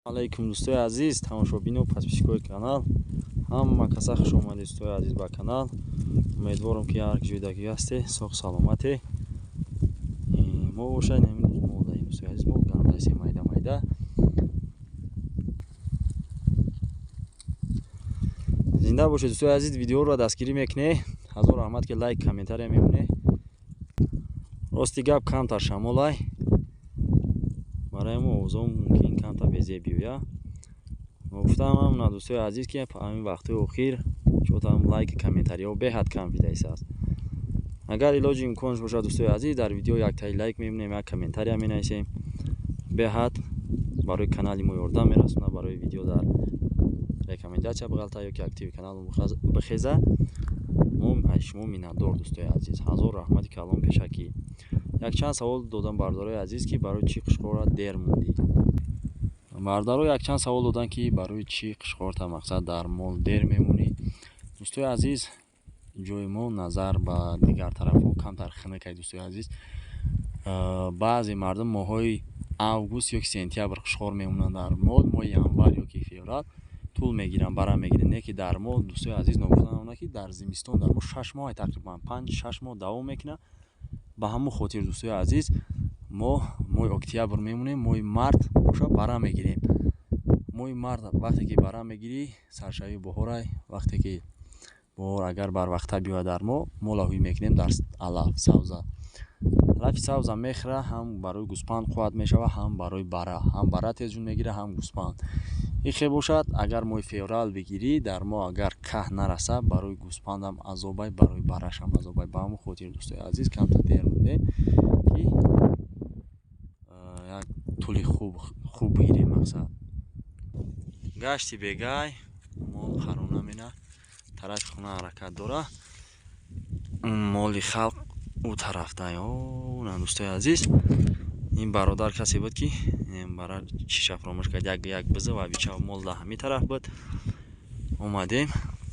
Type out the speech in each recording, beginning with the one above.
Алейкум дӯстои азиз, тамошобину подписчикои канал. Ҳама каса хуш омадед, дӯстои азиз, ба канал. Умедворам, ки ҳар ҷойдагӣ ҳасте, соғ саломате. Мо бошад ҳамин рӯз мо даем, дӯстои азиз, мо гандайсем майда майда. Зинда бошед, дӯстои азиз, видеоро дастгирӣ мекунед. Ҳазор раҳмат, ки лайк, комментария мемонед. Рости гап, камтар шамолай. Барои мо овозҳо мумкин камтар безеб биёяд. Гуфтам ҳам, дӯстои азиз, ки ҳамин вақтҳои охир чотам лайк, комментариҳо беҳад кам шудааст. Агар илоҷи имконш бошад, дӯстои азиз, дар видео яктаи лайк мемонем, як комментария менависем. Беҳад барои канали мо ёрдам мерасонад, барои видео дар рекомендация бағалта ё ки активи канал бихеза. Мо аз шумо миннатдор, дӯстои азиз. Ҳазор раҳмати калон пешакӣ. Якчанд савол додам, бародарои азиз, ки барои чӣ қишқорра дер мондӣ. Бародаро якчанд савол доданд, ки барои чӣ қишқорта мақсад дар мол дер мемонӣ. Дӯстои азиз, ҷои мо назар ба дигар тарафҳо камтар хунукай, дӯстои азиз. Баъзе мардум моҳҳои август ё ки сентябр қишқор мемонанд дар мол, моҳи январ ё ки феврал тул мегиранд, бара мегиранд. Не ки дар мо, дӯстои азиз, ногуфта намонад, ки дар зимистон дар мо 6 моҳ, тақрибан 5-6 моҳ давом мекунад. Ба ҳамон хотир, дӯстои азиз, мо моҳи октябр мемонем, моҳи март боша бара мегирем. Моҳи март вақте ки бара мегирӣ, саршавии баҳорай. Вақте ки баҳор агар барвақта биёяд, дар мо мола ҳуй мекунем дар алаф савза. Алафи савза мехӯра, ҳам барои гӯспанд қувват мешавад, ҳам барои бара. Ҳам бара тезҷун мегирад, ҳам гӯспанд. Ихе бошад, агар моҳи феврал бигирӣ, дар мо агар каҳ нараса, барои гӯспандам азобай, барои барашам азобай. Ба ҳамон хотир, дӯстои азиз, камтар дер мондем, ки як тӯли хуб хуб бигирем мақсад. Гашти бегай мол қарор намена, тарафи хона ҳаракат дора. Моли халқ ӯ тарафда. Ё дӯстои азиз, ин бародар касе буд, ки бара чиша фаромӯш кард, як як биза ва бича мол дар ҳамин тараф буд. Омадем,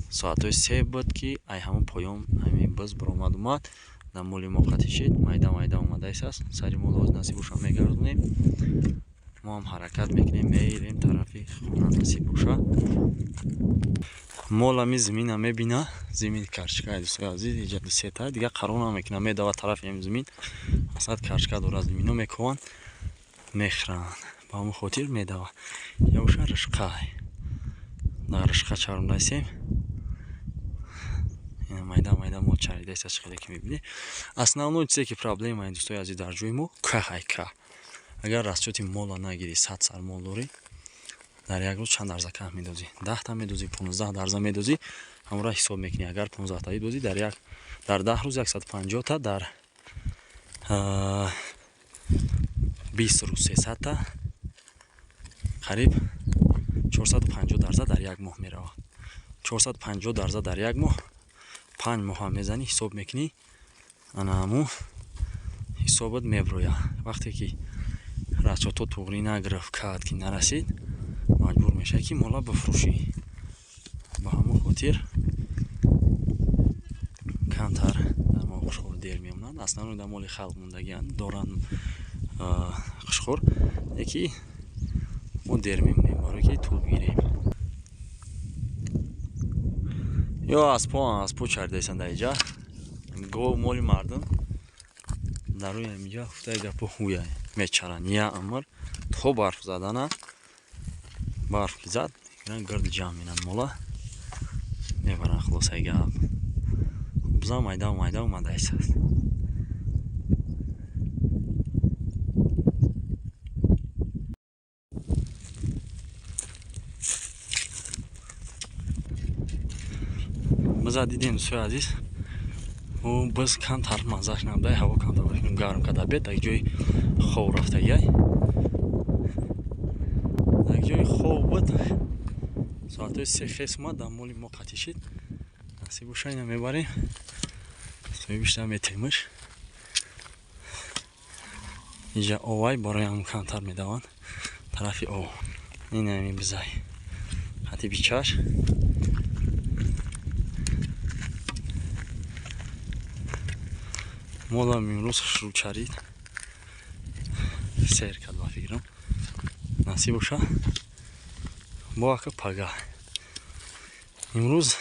соатҳои 3 буд, ки ай ҳамон поён ҳамин биз баромад, омад дар моли мо қатишид, майда майда омадаист. Сари мол ҳоз насиб боша мегардонем. Мо ҳам ҳаракат мекунем, мерем тарафи хона, насиб боша. Мол ҳами зимина мебина, зимин карчка, дӯстои азиз, иҷа сета дига қарор намекуна, медавад тарафи ҳамин зимин. Мақсад карчка дорад, зимино мекованд, мехӯранд. Ба ҳамон хотир медавад. Я боша ришқай. Дар ришқа чарондайсем. Майда майда мол чаридааст, чӣ хеле ки мебинед. Основной чизе ки проблема, дӯстои азиз, дар ҷои мо каҳай, каҳ. Агар расчёти мола нагирӣ, 100 сар мол дорӣ, дар як рӯз чанд дарза каҳ медозӣ? 10та медозӣ, 15 дарза медозӣ, ҳамонро ҳисоб мекунӣ. Агар 15таӣ дозӣ, дар як дар 10 рӯз 150-та, дар 20 рӯз 300-та, қариб 450 дарза дар як моҳ меравад. 450 дарза дар як моҳ, 5 моҳа мезанӣ, ҳисоб мекунӣ, ана ҳамун ҳисобат меброяд. Вақте ки расчётҳо туғрӣ нагирифт, каҳат ки нарасид, маҷбур мешавӣ, ки мола бифурӯшӣ. Ба ҳамон хотир камтар дар мо қушқор дер мемонанд. Аслан дар моли халқ мондагианд, доранд қушқор, яки мо дер мемонем, барое ки тул бигирем. Ё аспо, аспо чардаистанд дар иҷа. Гов, моли мардум дар рӯи ҳаминҷа, ҳуфтаи гапо, ҳуя мечаранд. Я амр то барф задана, барф ки зад, гирди ҷамъ менанд, мола мебаранд. Хулосаи гап, буза майда майда омадаист. Биза дидем, дӯстои азиз, биз камтар маззаш набудай, ҳаво камтар гарм карда бед, дар ҷои хов рафтагиай. Дар ҷои хов буд, соатҳои 3 хес омад, дар моли мо қатишид. Насиб боша, ина мебарем, соҳибишта метемаш. Иҷа овай, барои ҳамон камтар медаванд тарафи ов. Ин ҳамин бизай қати бичаш. Молам имрӯз хушрӯ чарид, сер кард, ба фикрам. Насиб боша. Бо ака пага. Имрӯз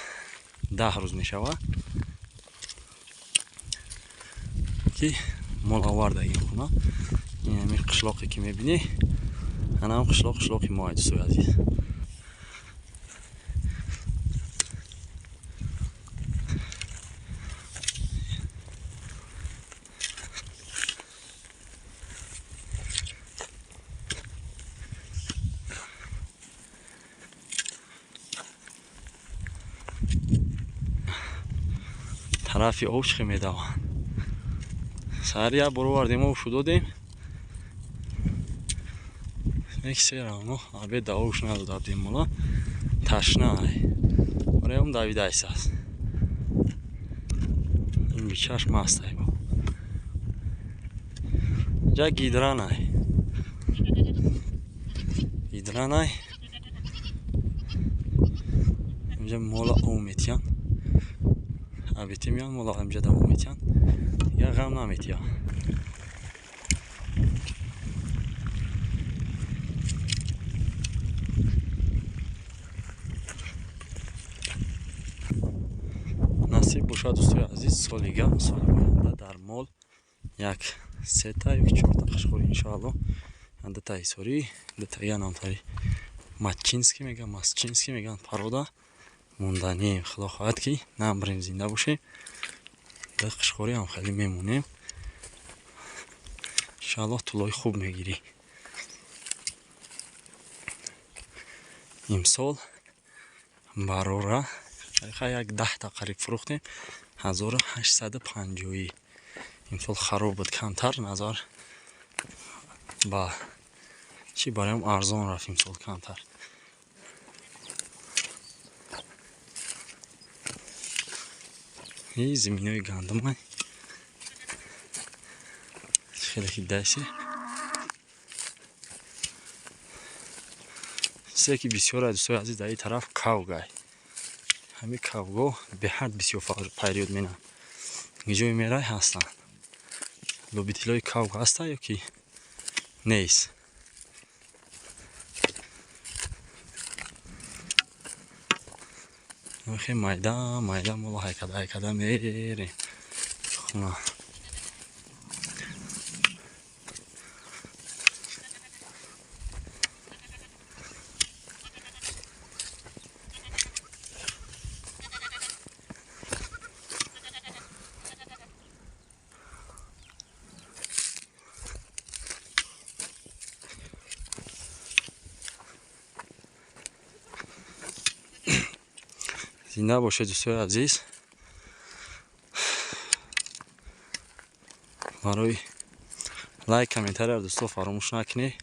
10 рӯз мешава ки мол овардагим хона. Ин ҳамин қишлоқе ки мебинӣ, анам қишлоқ қишлоқи мо, дӯстои азиз. Тарафи об чӣ медаванд. Саҳари як бор овардем, обшу додем. Як серавно обед обш надода будем, мола ташна ай. Барои давидайс аст. Ин бичаш маст ай бо. Ҷа гидран ай. Гидран ай. Инҷа мола об метиҳанд. Абити меянд, мола инҷа давом метиҳанд. Я ғам наметиҳанд. Насиб бошад, дӯстои азиз, соли гап, соли оянда дар мол як сета ё чорта қишқор иншоалло. Дута ҳисорӣ, дута янамтари матчинский меган, масчинский меган парода монданием. Худо хоҳад ки намбрем, зинда бошем. Дар қишқорӣ ҳам хеле мемонем. Иншоаллоҳ тӯлои хуб мегирӣ. Имсол барора як 10 қариб фурӯхтем, 1850. Имсол хароб буд камтар, назар ба чӣ бароям арзон рафт имсол камтар. И зиминои гандумай хеле хидаси. Чизе ки бисёр дӯстои азиз дар ин тараф кавгай. Ҳамин кавго беҳад бисёр фарёд менанд. Ҷое мерай ҳастанд. Лобитилои кавг ҳаста ё ки нест? Хе майда майда мола ҳайкада ҳайкада мерем хона. Зинда бошед, дӯстои азиз. Барои лайк, комментария дӯсто фаромӯш накунед.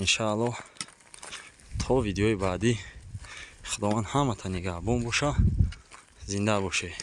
Иншааллоҳ то видеои баъдӣ Худованд ҳамата нигаҳбон боша. Зинда бошед.